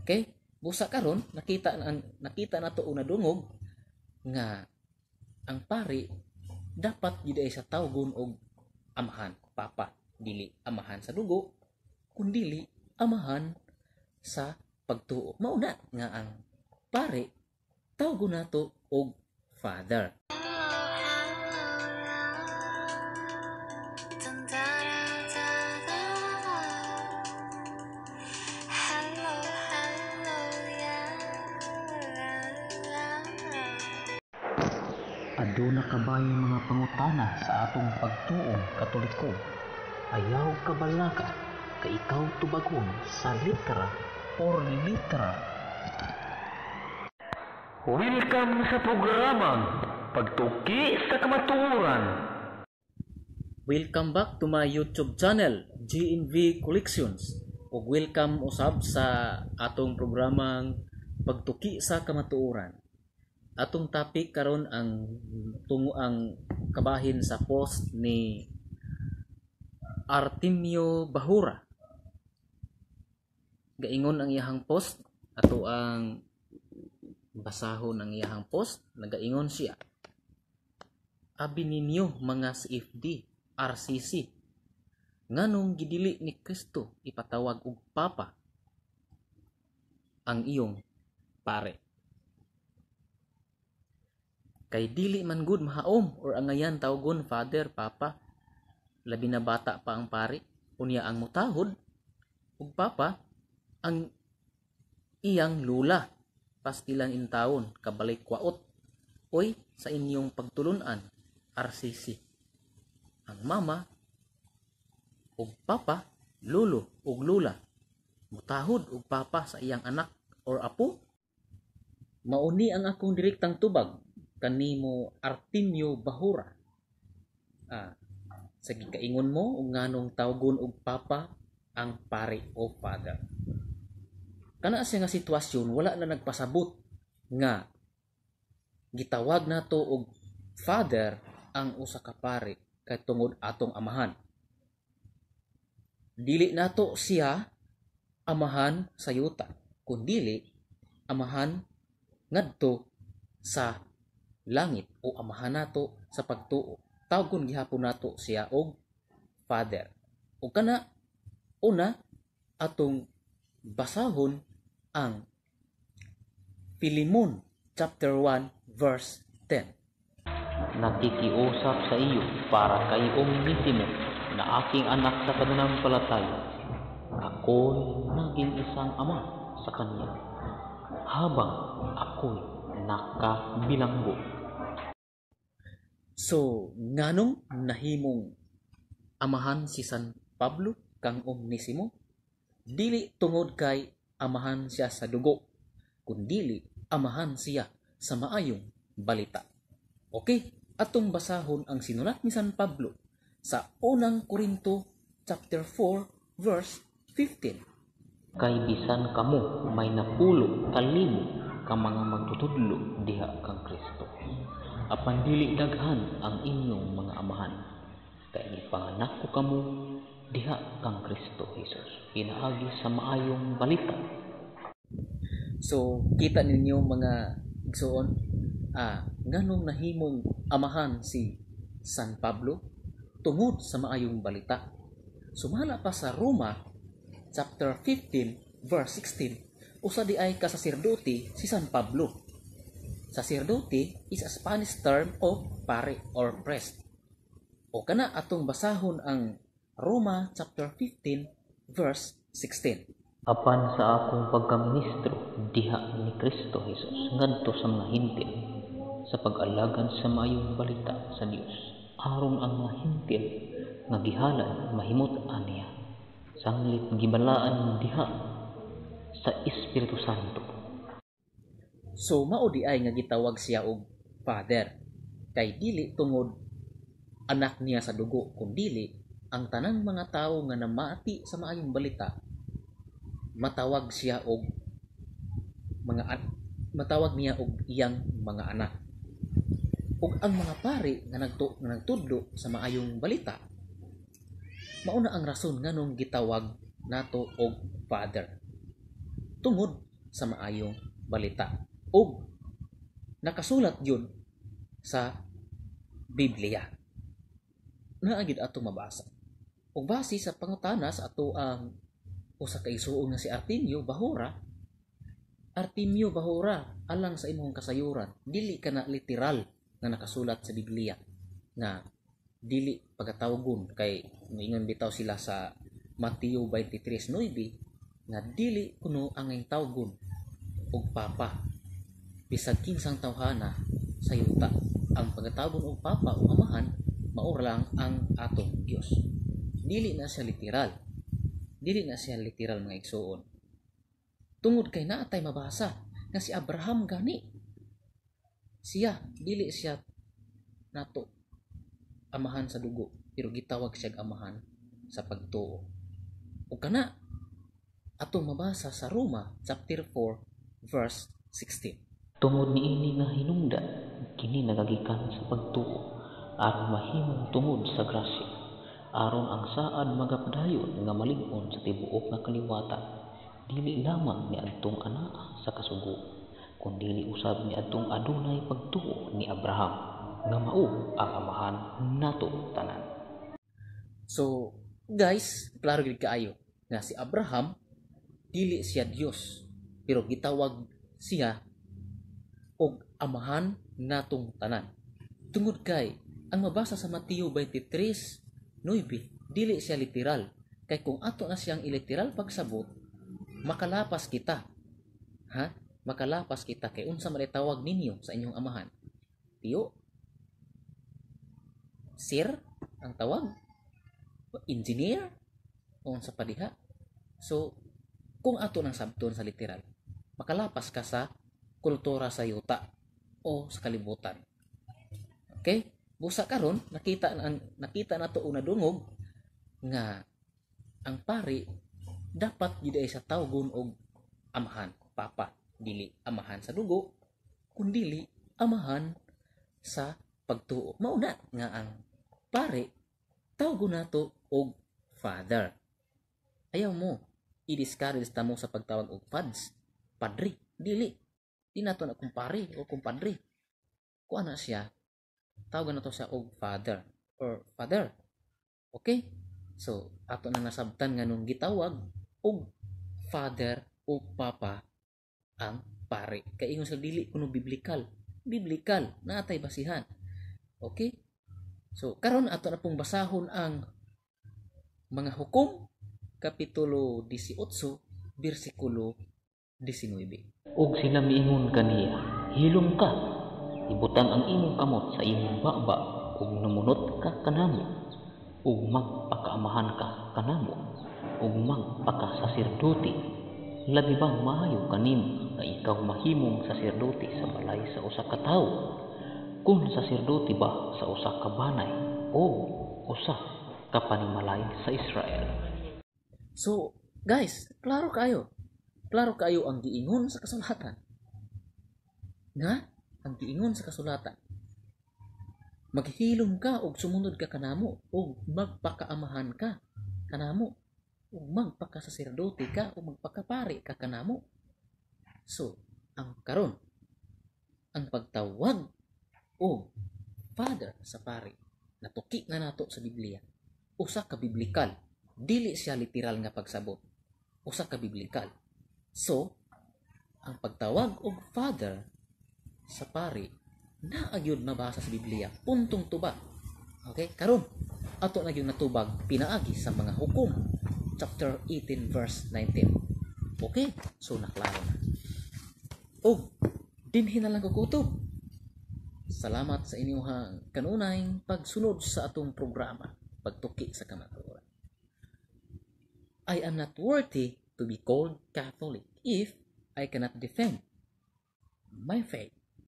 Okay? Busa karon nakita nato o nadungog nga ang pari dapat gyud ay sa tawgon og amahan, papa, dili amahan sa dugo, kundili amahan sa pagtuo. Mao na nga ang pari tawgon nato og father. Aduna kabay mga pangutana sa atong pagtuong Katoliko? Ayaw kabalaka kay ikaw tubagon sa litra por litra. Welcome sa programang Pagtuki sa Kamatuoran. Welcome back to my YouTube channel, GNV Collections. Ug welcome usab sa atong programang Pagtuki sa Kamatuoran. Atong topic karon ang tungo ang kabahin sa post ni Artemio Bahura. Gaingon ang iyahang post, ato ang basahon ang iyahang post, nagaingon siya. Abi ninyo mga CFD, RCC, nganong gidili ni Kristo ipatawag og Papa ang iyong pare? Kay dili man gud mahaom or angayan tawgon father, papa. Labi na bata pa ang pari. Unya ang mutahod ug papa ang iyang lula. Pastilan intawon kabalik kwaot. Oy sa inyong pagtulunan RCC. Ang mama ug papa, lolo ug lula mutahod ug papa sa iyang anak or apo. Mauni ang akong direktang tubag kanimo Artemio Bahura. Sa gikaingon mo ug nganong tawgon og papa ang pare o father. Kana siya nga sitwasyon wala na nagpasabot nga gitawag nato og father ang usa ka pare kay tungod atong amahan. Dili nato siya amahan sa yuta, kundili amahan ngadto sa langit o amahan nato sa pagtuo. Tawgon gihapon nato siya og father. O kana una atong basahon ang Filemon chapter 1 verse 10. Nakikiusap sa iyo para kay Onesimo na aking anak sa pananampalataya. Ako'y naging isang ama sa kanya habang ako'y nakabilanggo. So, nganong nahimong amahan si San Pablo kang Onesimo? Dili tungod kay amahan siya sa dugo, kundili amahan siya sa maayong balita. Okay, atong basahon ang sinulat ni San Pablo sa unang Korinto chapter 4 verse 15. Kay bisan kamo may napulo kalibo ka mga magtutudlo diha kang Kristo, apan dili daghan ang inyong mga amahan. Kay gipanganak ko kamo diha kang Kristo Jesus pinaagi sa maayong balita. So kita ninyo mga igsoon, nganong nahimong amahan si San Pablo tungod sa maayong balita. Sumala pa sa Roma chapter 15 verse 16, usa di ay kasaserdote si San Pablo. Saserdote is a Spanish term of pare or priest. O kana atong basahon ang Roma chapter 15 verse 16. Apan sa akong pagkaministro diha ni Kristo Jesus ngadto sa mga Hentil sa pag-alagad sa maayong balita sa Dios, aron ang mga Hentil nga gihalad mahimut-an niya, sanglit gibalaan diha sa Espiritu Santo. So mao di ay nga gitawag siya og father kay dili tungod anak niya sa dugo, kundili ang tanang mga tawo nga namati sa maayong balita matawag siya og mga matawag niya og iyang mga anak. Ug ang mga pari nga nagtudlo sa maayong balita, mauna ang rason nganong gitawag nato og father. Tungod sa maayong balita. Ug nakasulat gyud sa Biblia. Naa gyud atong mabasa. Ug base sa pangutana sa ato ang usa ka igsuon nga si Artemio Bahura, Artemio Bahura, alang sa imong kasayuran, dili ka na literal nga nakasulat sa Biblia nga dili pagatawagon, kay moingon bitaw sila sa Mateo 23:9 nga dili kuno ang tawgon og papa bisag kinsang tawhana sa yuta. Ang pagatawagon og papa o amahan mao lang ang atong Dios. Dili na siya literal. Dili na siya literal, mga igsuon. Tungod kay naatay mabasa nga si Abraham gani siya, dili siya nato amahan sa dugo, pero gitawag siya amahan sa pagtuo. Ug kana atong mabasa sa Roma chapter 4 verse 16. Tungod niini nga hinungdan, kini nagagikan sa pagtuo aron mahimong tungod sa grasya, aron ang saad magapadayon nga malig-on sa tibuok nga kaliwatan, dili lamang niadtong anaa sa kasugo, kundili usab niadtong adunay pagtuo ni Abraham nga mao ang amahan nato tanan. So, guys, klaro gid kaayo nga si Abraham dili siya Dios, pero gitawag siya og amahan natong tanan. Tungod kay ang mabasa sa Mateo 23:9, dili siya literal. Kay kung ato na siyang iliteral pagsabot, makalapas kita. Ha? Makalapas kita kay unsa man tawag ninyo sa inyong amahan? Tiyo? Sir ang tawag? Engineer? O unsa pa diha? So, kung ato nang sabton sa literal, makalapas ka sa kultura sa yuta o sa kalibutan. Okay? Busa karon nakita nato una dungog nga ang pari dapat gyud ay sa tawgon og amahan, papa, dili amahan sa dugo, kundili amahan sa pagtuo. Mao na nga ang pari tawgon nato og father. Ayaw mo i-discourage ta mo sa pagtawag og fads, padre, dili. Di nato na kumpare o kumpadre. Kuha na siya, tawagan nato siya og father or father. Okay? So, ato na nasabtan nga nung gitawag og father o papa ang pare. Kay ingon sa dili kuno biblikal. Biblikal, naatay basihan. Okay? So, karon ato na pong basahon ang mga Hukom kapitulo 18 bersikulo 19. Ug sila miingon kaniya, "Hilom ka, ibutang ang imong kamot sa imong baba ug numunot ka kanamo, ug magpakaamahan ka kanamo, ug magpakasaserdote. Labi bang maayo kanimo nga ikaw mahimong saserdote sa balay sa usa ka tawo, kun saserdote ba sa usa ka banay o usa ka panimalay sa Israel?" So, guys, klaro kayo. Klaro kayo ang giingon sa kasulatan. Nga, ang giingon sa kasulatan, maghilom ka og sumunod ka kanamo, og magpakaamahan ka kanamo, og magpakasaserdote ka, o magpakapari ka kanamo. So, ang karon, ang pagtawag og father sa pari, natuki na nato sa Biblia, usa ka biblikal, dili siya literal nga pagsabot, usa ka biblikal. So, ang pagtawag og father sa pari naa gyud mabasa sa Biblia, puntong tubag. Okay, karon ato na gyud natubag pinaagi sa mga Hukom chapter 18 verse 19. Okay, so naklaro na. Og dinhi na lang ko kutob. Salamat sa inyong kanunay pagsunod sa atong programa, Pagtuki sa Kamatuoran. I am not worthy to be called Catholic if I cannot defend my faith.